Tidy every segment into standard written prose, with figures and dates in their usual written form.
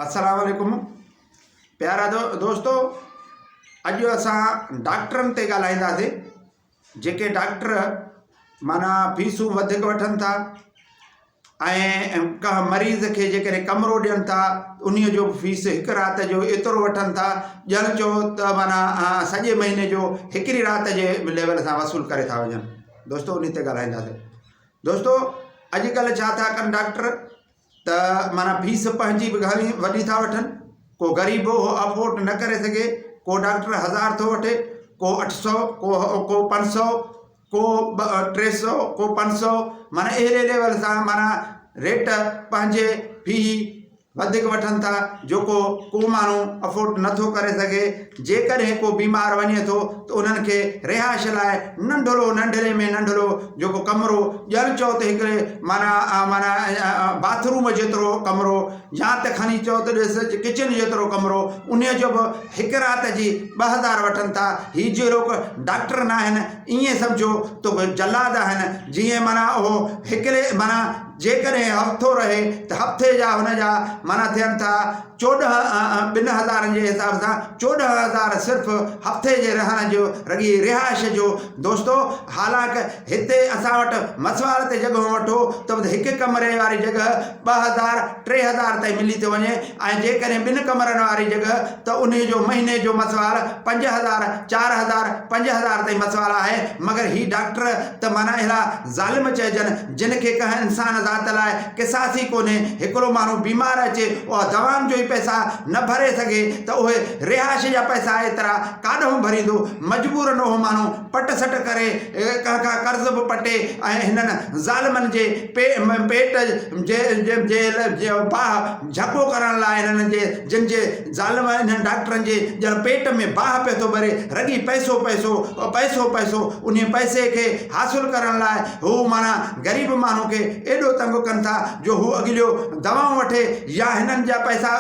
السلام عليڪم پيارا دوستو اڄ اسان ڊاڪٽرن تي ڳالهائينداسين جيڪي ڊاڪٽر معنيٰ فيسون وڌيڪ وٺن ٿا ۽ ڪنهن مريض کي جيڪڏهن ڪمرو ڏين ٿا انهي جو به فيس هڪ رات جو ايترو وٺن ٿا ڄڻ چئو ته معنيٰ سڄي مهيني جو هڪڙي رات جي ليول سان وصول ڪري ٿا وڃن دوستو انهي تي ڳالهائينداسين دوستو اڄڪلهه ڇا ٿا ڪن ڊاڪٽر ته معنيٰ فيس پنهنجي به گهڻي وڏي ٿا وٺن ڪو غريب اهو افورڊ نه ڪري سگهي ڪو ڊاڪٽر هزار ٿو وٺي ڪو اٺ سو ڪو ڪو پنج سو ڪو ٽي سو ڪو پنج سو معنيٰ اهڙي ليول سان معنيٰ ريٽ پنهنجي في وڌيڪ وٺن ٿا جيڪو ڪو ماڻهو افورڊ نٿو ڪري سگهي جيڪڏهن ڪو بيمار وڃي ٿو ته انهن کي رهائش لاء ننڍڙو ننڍڙي ۾ ننڍڙو جيڪو ڪمرو ڄڻ چئو ته هڪڙي معنيٰ معنيٰ باٿ روم جيترو ڪمرو يا ته کڻي چئو ته ڏس ڪچن جيترو ڪمرو انهيء جو به هڪ رات جي 2000 وٺن ٿا. هي جهڙوڪ ڊاڪٽر ناهن ائين سمجهو ته جلاد آهن جيئن معنيٰ اهو هڪڙي معنيٰ جيڪڏهن هفتو رهي ته هفتي جا هن جا معنيٰ ٿين ٿا 14 ٻن هزارن جي حساب سان 14,000 صرف هفتي جي رهڻ جو رڳي رهائش جو دوستو حالانڪ هتي اسان وٽ مسواڙ تي جڳهون وٺو ته هڪ ڪمري واري جڳهه 2000 3000 تائين ملي ٿو وڃي ۽ جيڪڏهن ٻن ڪمرن واري جڳهه ته انهي جو مهيني جو مسواڙ 5000 4000 5000 تائين مسواڙ آهي مگر هي ڊاڪٽر ته معنيٰ اهڙا ظالم چئجن جن کي ڪنهن انسان ذات لاء قصاص ئي ڪونهي هڪڙو ماڻهو بيمار اچي اها دوائن جو ئي پئسا نه ڀري سگهي ته اهي رهائش جا پئسا ايترا ڪاڏهون ڀريندو مجبورن اهو ماڻهو پٽ سٽ ڪري ڪنهن کان قرض به پٽي ۽ هنن ظالمن جي پيٽ جي باهه جهڪو ڪرڻ لاء هنن جي جن جي ظالم انهن ڊاڪٽرن جي ڄڻ پيٽ ۾ باهه پيو ٿو ٻري رڳي پئسو پئسو پئسو پئسو انهي پئسي کي حاصل ڪرڻ لاء هو معنيٰ غريب ماڻهو کي ايڏو تنگ ڪن ٿا جو هو اڳليو دوائون وٺي يا هنن جا پئسا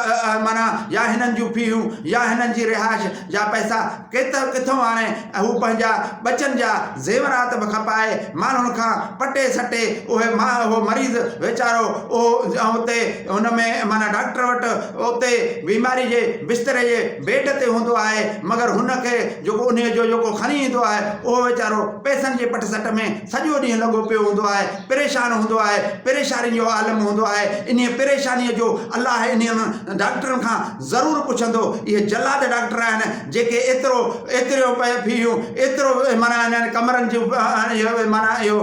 معنيٰ يا هنن جون فيون يا هنن جي رهائش جا پئسا ڪيتر ڪٿئون آڻي ۽ هو پنهنجا ٻچن جا زيورات به کپائي ماڻهن کان پٽي سٽي اهي اهو مريض ويچارو اهو اتي ان ۾ معنيٰ ڊاڪٽر وٽ اتي بيماري جي بستري جي بيڊ تي هوندو آهي مگر هن کي جيڪو انهي جو جيڪو کڻي ايندو آهي اهو ويچارو پئسن جي پٽ سٽ ۾ سڄو ڏينهن لڳو پيو هوندو آهي پريشان هوندو آهي پريشاني جو عالم هوندو آهي انهي پريشاني جو الله انهن ڊاڪٽرن کان ضرور پڇندو اهي جلاد ڊاڪٽر آهن جيڪي ايترو ايتريون فيون ايترو معنيٰ انهن ڪمرن جون معنيٰ اهو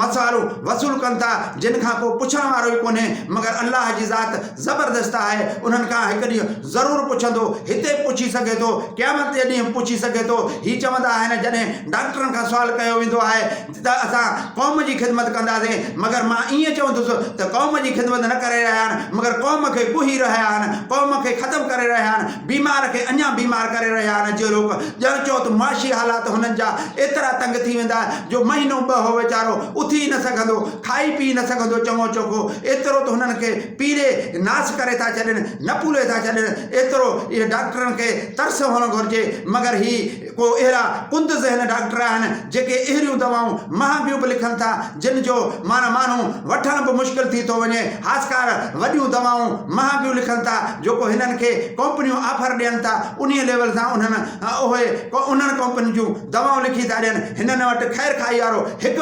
مسوارون وصول ڪن ٿا جن کان ڪو پڇڻ وارو ئي ڪونهي مگر الله جي ذات زبردست آهي انهن کان هڪ ڏينهن ضرور پڇندو هتي به پڇي سگهي ٿو قيامت جي ڏينهن به پڇي سگهي ٿو هي چوندا آهن جڏهن ڊاڪٽرن کان سوال ڪيو ويندو آهي ته اسان قوم جي خدمت ڪنداسين، مگر مان ائين چوندس ته قوم جي خدمت نه ڪري رهيا آهن، مگر قوم کي ڪهي رهيا آهن، قوم کي ختم ڪري رهيا آهن، بيمار کي اڃا بيمار ڪري رهيا آهن، جهڙوڪ ڄڻ چئو ته معاشي حالات هنن جا ايترا تنگ ٿي ويندا جو مهينو ٻه هو ويچارو اٿي ئي نه سگهندو، کائي پي نه سگهندو چڱو چوکو، ايترو ته هنن کي پيڙي ناس ڪري ٿا ڇڏين، نپولي ٿا ڇڏين، ايترو اهي ڊاڪٽرن کي ترس هئڻ گهرجي، مگر هي. ڪو اهڙا ڪند ذهن ڊاڪٽر آهن جيڪي اهڙيون دوائون مهانگيون به لکن ٿا جن جو معنيٰ ماڻهو وٺڻ به مشڪل ٿي ٿو وڃي خاصڪار وڏيون دوائون مهانگيون لکن ٿا جيڪو هنن کي ڪمپنيون آفر ڏين ٿا انهي ليول سان انهن اهي انهن ڪمپنين جون دوائون لکي ٿا ڏين هنن وٽ خير خواهي وارو هڪ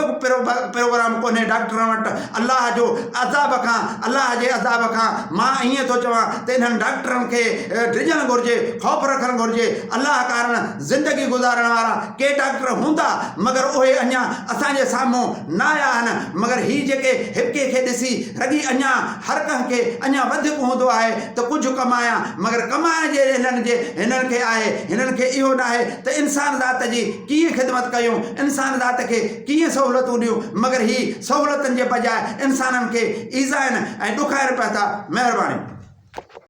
به پروگرام ڪونهي ڊاڪٽرن وٽ الله جو عذاب کان الله جي عذاب کان مان ائين ٿو چوان ته انهن ڊاڪٽرن کي ڊڄڻ گهرجي خوف رکڻ گهرجي الله ڪارڻ زندگي گذارڻ وارا ڪي ڊاڪٽر هوندا مگر اهي اڃا اسان جي سامهون نه آيا آهن مگر هي جيڪي هڪ کي ڏسي رڳي اڃا هر ڪنهن کي اڃا وڌيڪ هوندو آهي ته ڪجهه ڪمايان مگر ڪمائڻ جي هنن جي هنن کي آهي هنن کي اهو ناهي ته انسان ذات جي ڪيئن خدمت ڪيون انسان ذات کي ڪيئن سهولتون ڏيون مگر هي سهولتن جي بجاء انسانن کي ايذائن ۽ ڏکائن پيا ٿا مهرباني.